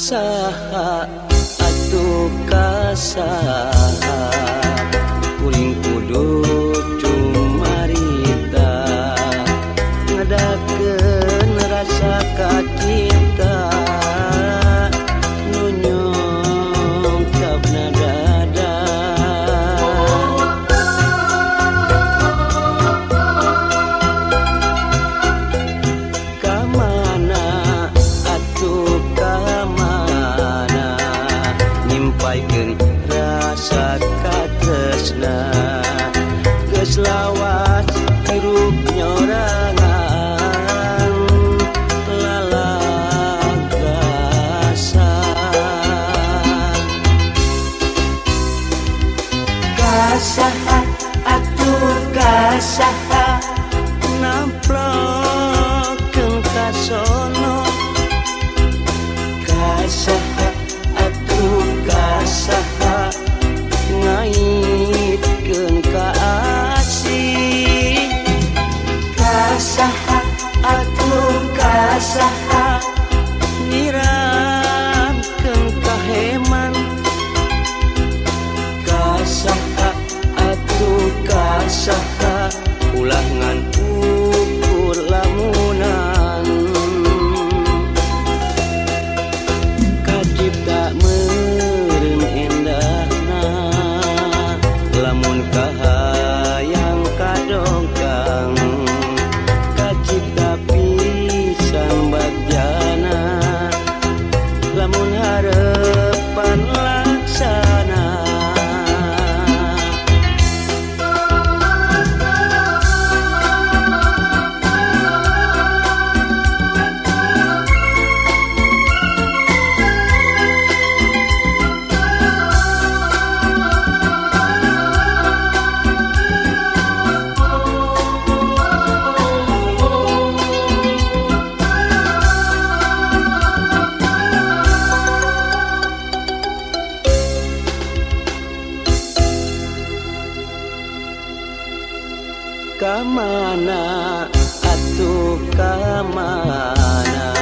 Kasaha atuh kasaha kuring kudu cumarita ngadakeun rasa kacinta nu nyungkapna dada. Kamana atuh kamana nyimpaikeun rasa katresna geus lawas hirup nyorangan lalagasan. Kasaha atuh kasaha namplokeun kasono, kasaha atuh kasaha ngaitkeun ka asih, kasaha atuh kasaha nyiramkeun kaheman, kasaha atuh kasaha ulah ngan ukur lamunan. Kacipta meureun endahna lamun kahayang kadongkang, kacipta pisan bagjana lamun harepan laksana. Kamana atuh kamana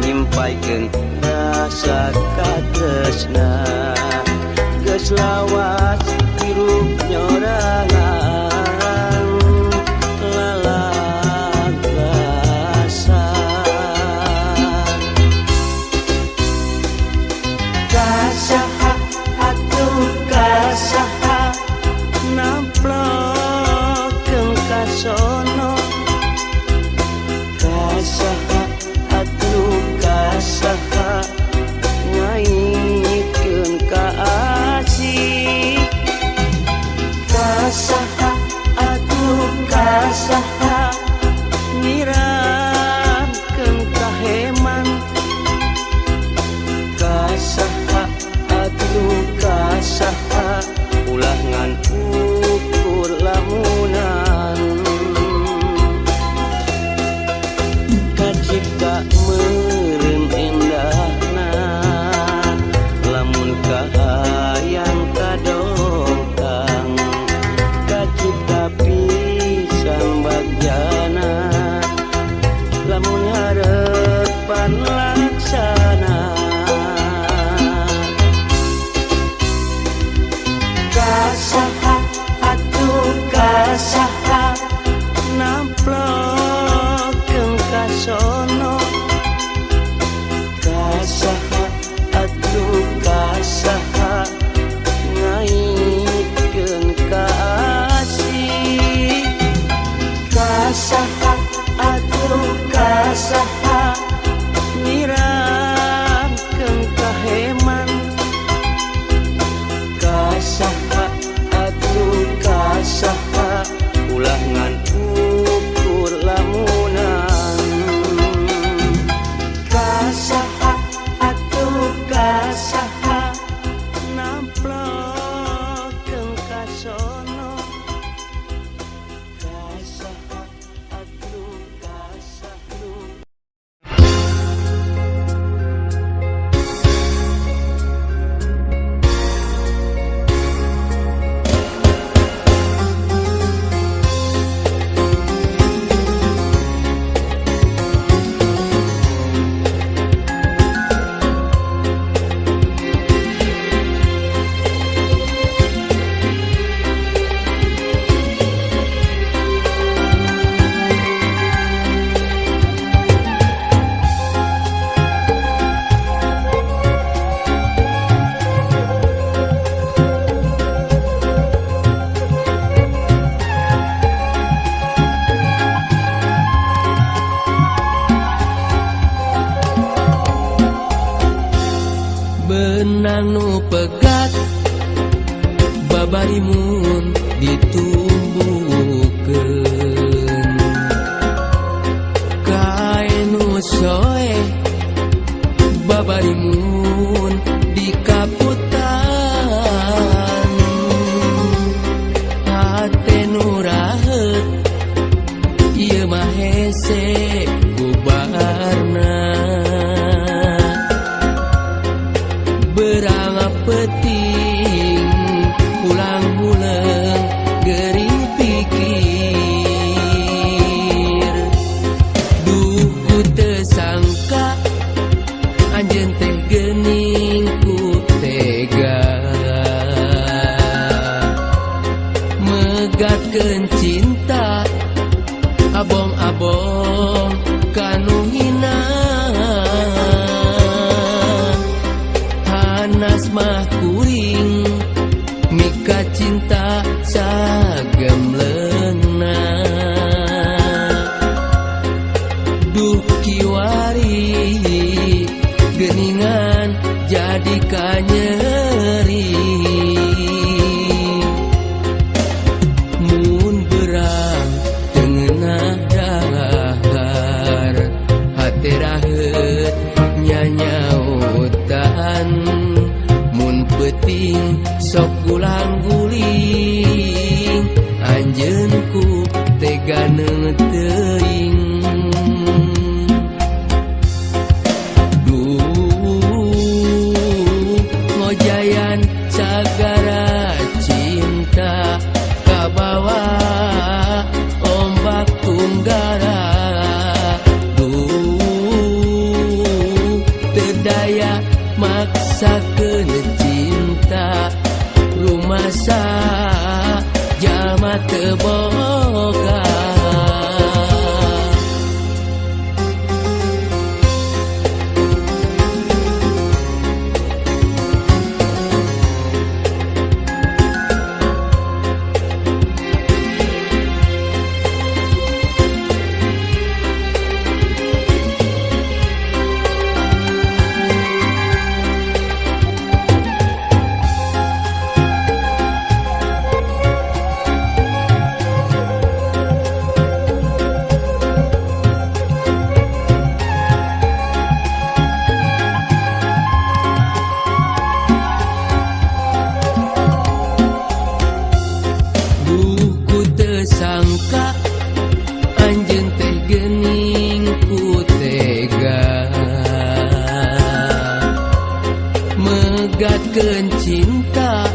nyimpaikeun rasa katresna geus lawas hirup nyorangan lalagasan. Kasaha atuh kasaha namplokeun kasono, kasaha atuh kasaha ngaitkeun ka asih, kasaha atuh kasaha nyiramkeun kaheman, kasaha atuh kasaha ulah ngan ukur lamunan. Kacipta meureun endahna lamun kahayang kadongkang, kacipta pisan bagjana lamun harepan laksana. Kasaha atuh kasaha namplokeun kasono, kasaha atuh kasaha ngaitkeun ka asih, kasaha atuh kasaha nyiramkeun kaheman, kasaha atuh Babarimun ditumbuhkeun kae nu soe babarimun dikaputan hate nu raheut ieu mah hese bubarna berang peuting pulang huleung gering pikir duh ku teu sangka anjeun teh geuning ku tega megatkeun cinta abong-abong kanu hina hanas mah kuring mika cinta sagemleungna duh kiwari geuningan jadi kanyeri mun berang teu ngeunah dahar hate raheut nyanyautan mun peuting sok gulang-guling anjeun ku tega neuteuing duh ngojayan sagara cinta kabawa ombak tunggara duh teu daya maksakeun cinta rumasa jalma teu boga. Sangka anjeun teh geuning ku tega megatkeun cinta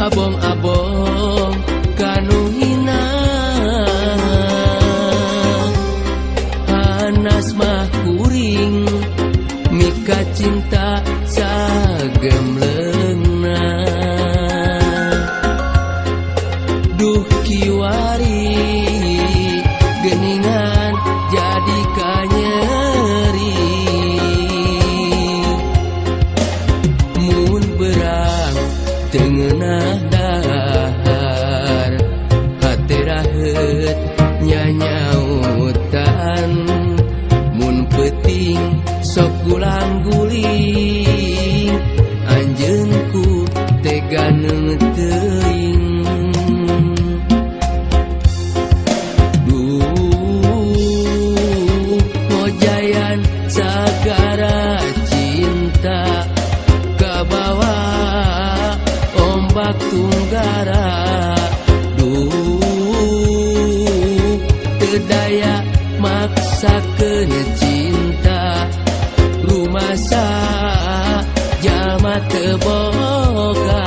abong-abong kanu hina hanas mah kuring mika cinta sagemleungna duh kiwari geuningan jadi kanyeri mun berang teu ngeunah dahar hate raheut nyanyautan mun peuting sok gulang-guling anjeun ku tega neuteuing sagara cinta kabawa ombak tunggara duh teu daya maksakeun cinta rumasa jalma teu boga.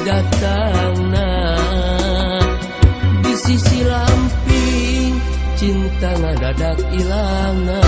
datangna. Di sisi lamping cinta ngadadak ilangna.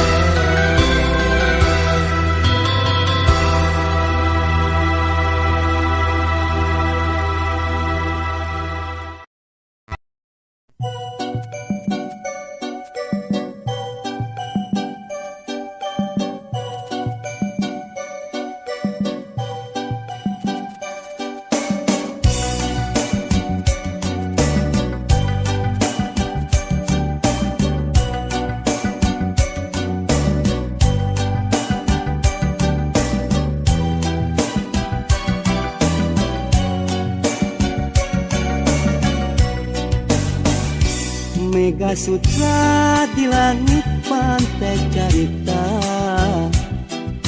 Mega Sutra di langit pantai carita,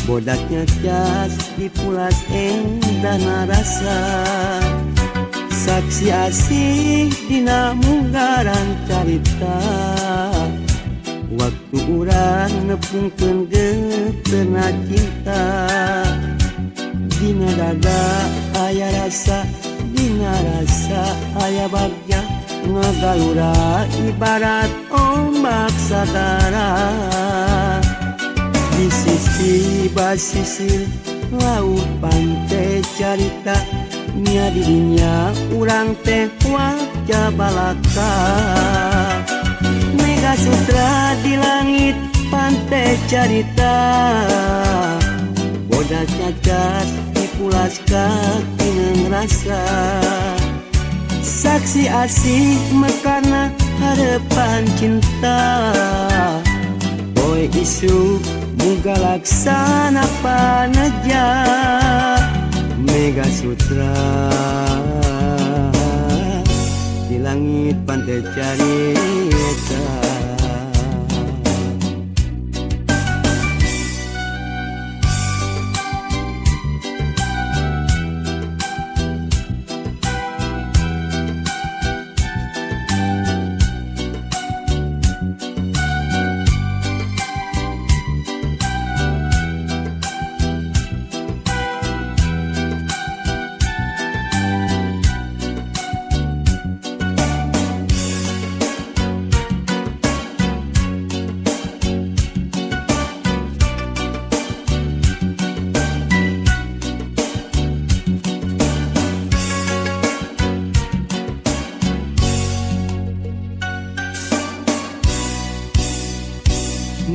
bodaknya jas dipulas endah narasa. Saksi asih dina munggaran carita, waktu urang nepungkeun geutena cinta. Dina dada aya rasa, dina rasa aya bagja, ngagalura ibarat ombak sagara. Di sisi basisir laut pantai carita, nya didinya urang teh wajah balaka. Mega Sutra di langit pantai carita, bodak cacat dipulas kaki rasa. Saksi asih mekarna harapan cinta, boy isu muga laksana paneja. Mega Sutra di langit pantai carita.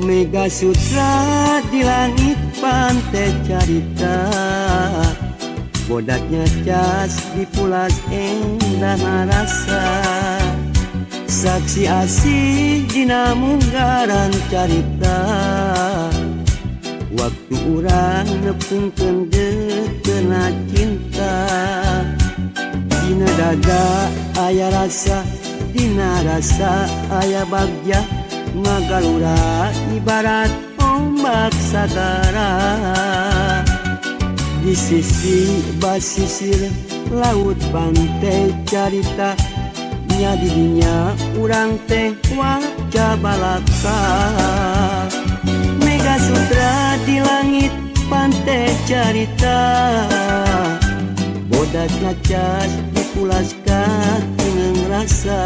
Mega Sutra di langit pantai carita, bodaknya cas dipulas endah rasa. Saksi asih dina munggaran carita, waktu urang nepungkeun geutena cinta. Dina dada aya rasa, dina rasa aya bagja, ngagalura ibarat ombak sagara. Di sisi basisir laut pantai carita, nya didinya urang teh wajah balaka. Mega Sutra di langit pantai carita, bodak ngacas dipulas kaki rasa.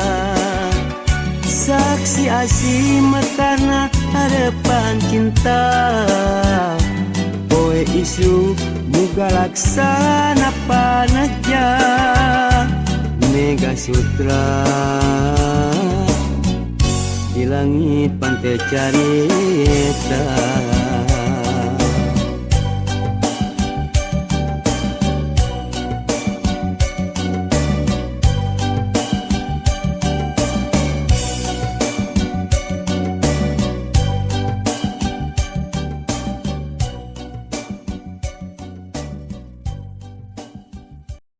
Saksi asih mekarna harapan cinta, poe isu muga laksana paneja. Mega Sutra di langit pantai carita.